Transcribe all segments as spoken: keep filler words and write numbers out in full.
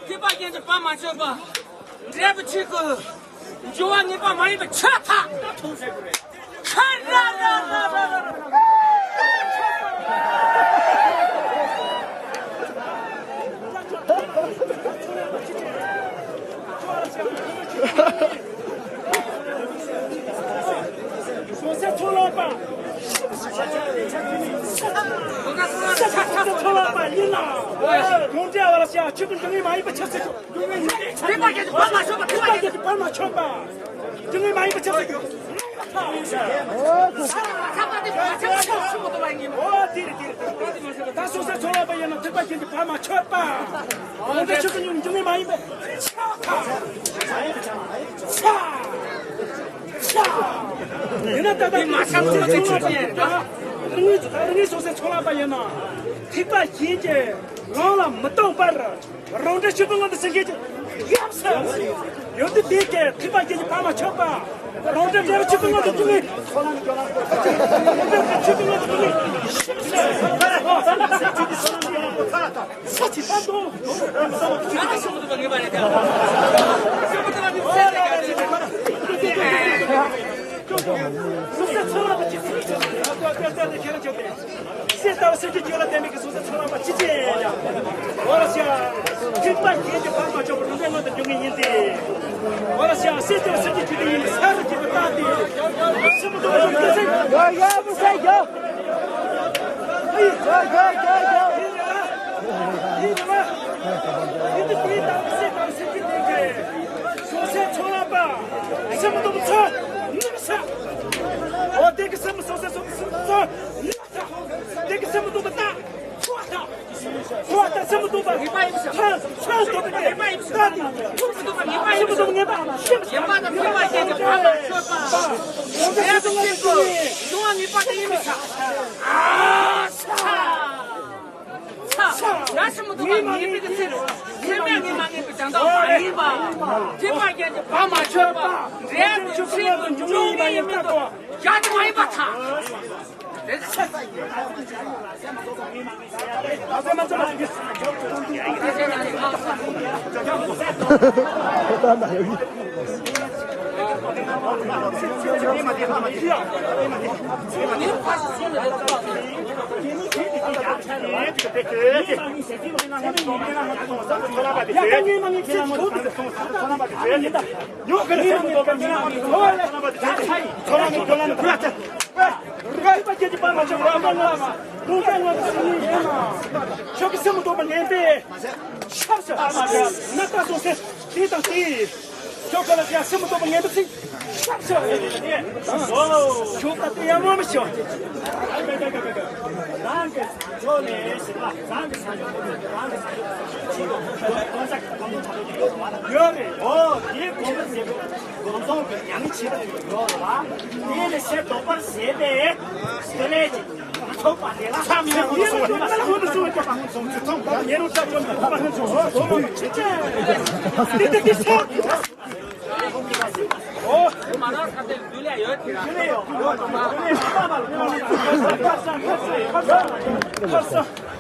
ཐེག་པ་ཅན་གྱི་བར་མ་ཆོད་པ། འབྲས་བུ་ཆོས་སྐུ། འབྱུང་བ་ངེས་པ་མ་ཡིན་པའི་ཆོས་ཐག་ཁ་ར་ར་ར་ར་ར། སོ་སོའི་ཚོགས་ལངས་པ། སོ་སོའི་ཚོགས་ལངས་པ་ཡིན་ན། གུང་ཁྲན་བར་ཤ་ཆོས་ཀྱི་འབྱུང་ངེས་མ་ཡིན་པ་ཆབ་སྲིད་ཐེག་པ་ཅན་གྱི་བར་མ་ཆོད་པ། ཐེག་པ་ཅན་གྱི་བར་མ་ཆོད་པ། འབྱུང་ངེས་མ་ཡིན་པ་ཆབ་སྲིད། ཨོ་དེ་རེད་དེ་རེད། ད་སོ་སོའི་ཚོགས་ལངས་པ་ཡིན་ན་ཐེག་པ་ཅན་གྱི་བར་མ་ཆོད་པ། གུང་ཁྲན་ཆོས་ཀྱི་འབྱུང་ངེས་མ་ཡིན་པ། ཆོད་པ། ཡིན་ན་ད་ལྟ་མ་ཤམ་ཚོགས་ཆེན་ཆོས་ཅན། ད་ངས་ད་ངས་སོ་སོའི་ཚོགས་ལངས་པ་ཡིན་ན། ཐེག་པ་ཅན་གྱི་ལམ་ལ་མི་གཏོང་བར། རང་འདྲ་ཆོས་སྐུ་མངོན་དུ་ཟིན་མཁན་གྱི་ཡབ་སྲས། ཡོན་ཏན་ལྡན་གྱི་ཐེག་པ་ཅན་གྱི་བར་མ་ཆོད་པ། རང་འདྲ་འབྲས་བུ་ཆོས་སྐུ་མངོན་དུ་འབྱུང་ངེས། རང་འདྲ་ཆོས་སྐུ་མངོན་དུ་འབྱུང་ངེས། ཡབ་སྲས། ས་ཆེན་པ་དང་། སོ་སོའི་ཚོགས་ལངས་པ་ཅི་ཟེར། སེམས་ལྟ་བ་སེམས་ཀྱི་རྒྱུད་ལ་ལྡན་པའི་གི་སོ་སོའི་ཚོགས་ལངས་པ་ཅི་ཅི་ཡང་། འོ་ལ་ཤ། ཐེག་པ་ཅན་གྱི་བར་མ་ཆོད་པ་རང་འདྲ་མངོན་དུ་འབྱུང་ངེས་ཡིན་ཏེ། འོ་ལ་ཤ། སེམས་ལྟ་བ་སེམས་ཀྱི་རྒྱུད་ལྡན་ཡིན་པས་ས་རུ་སྐྱེས་པའི་རྟགས་ཏེ། སེམས་མི་རྟོག་པ་ཡོད་ཀྱང་སེམས། ཡ་ཡ་མི་ས་ཡ། ཡ་ཡ་ཡ་ཡ། ཡིན་རེད་བ། ཡིན་དུས་དེའི་ལྟ་བ་སེམས་ལྟ་བ་སེམས་ཀྱི་ལྡན་གྱི། སོ་སོའི་ཚོགས་ལངས་པ། སེམས་མི་རྟོག་པ་ཚོགས་ནི་མི་ས། འོ་དེ་གི་སེམས་སོ་སོའི་སོ་སོའི་སེམས་ཚོགས་ནི་མི་ས། དེ་གི་སེམས་མི་རྟོག་པ་ལྟ། ཚོགས་ལྟ། ཚོགས་ལྟ་སེམས་མི་རྟོག་པ། ངེས་པ་ཡིན་ས། ཚོགས་ཚོགས་རྟོག་པ་ངེས་པ་ཡིན་ས། ལྟ་དང་། ཚོགས་མི་རྟོག་པ་ངེས་པ་ཡིན་ས། སེམས་མི་རྟོག་པ་ངེས་པ་ཤེས་པ། ངེས་པ་དང་ངེས་པ་ཅན་གྱི་བར་མ་ཆོད་པ། ངེས་པ་ཤེས་པ། འབྱུང་བ་ངེས་པ་དེ་ཡིན་མི་ས། ཨ་ས། ས། ཡ་སེམས་མི་རྟོག་པ་ངེས་པའི་གི་ཚེ་རུ། སེམས་པས་ངེས་མ་ངེས་པའི་དོན་དག་མ་ཡིན་པ། ཐེག་པ་ཅན་གྱི་བར་མ་ཆོད་པ། འབྲས་བུ་ཆོས་སྐུ་འབྱུང་ངེས་ཡིན་མིན་དུ་གཞག་ནི་མ་ཡིན་པར་ཐལ། དེ་ཚེ། ཆོག་གི་སེམས་མི་རྟོག་པ་ངན་པས། ཆབ་སྲིད། ན་ད་སོང་ཟེར། དེ་དང་དེ། ཁྱོད་ཁ་ལ་ཡ་སེམས་མི་རྟོག་པ་ངན་པ་ཚིག་ཤབ་ཤབ། ཁྱོད་ད་དེ་ཡང་མ་མི་ཤོག་རང་གི་ཕྱོགས་ནས་ཟེར་བ། རང་གི་ས་ཕྱོགས་རང་གི་ས་ཕྱོགས་ཡོད་རེད། ཨོ་དེ་གོམས་པ་ཟེར་བ། དགོན་གཙོ་གི་ཉམས་ཆེ་བ་ཡོད་རེད་བ། དེ་ལས་སེམས་རྟོག་པར་ཟེར་ཏེ། དེ་ལས་ཀྱི།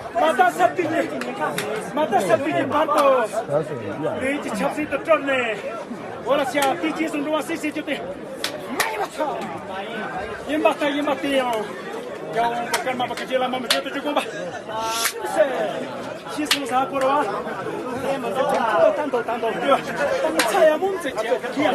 མ་ད་སབ་ཏི་ནི། མ་ད་སབ་ཏི་ནི་བར་དུ། ལས་ཀྱི་ཆབ་སྲིད་དུ་སྤྲུལ་ནས། འོ་ལ་ཤ་ཏི་རྗེས་སུ་འགྲོ་བ་སྲིད་ཟེར་རྒྱུ་དེ། ཡིན་པ་ལྟ་ཡིན་པ་དེ་ཡང་། རྒྱལ་བ་དབང་པོ་ཀརྨ་པ་ཀུན་མཁྱེན་བླ་མ་མི་བསྐྱོད་དུ་བཅུ་དགོངས་པ། ཤི་སེ། ཤི་སོང་ས་འཁོར་བ། ད་འདོད་ད་འདོད་ད་འདོད་ད་ཚ་ཡ་མོམ་ཚེ་ཁྱེད་ཀྱི་ཡ།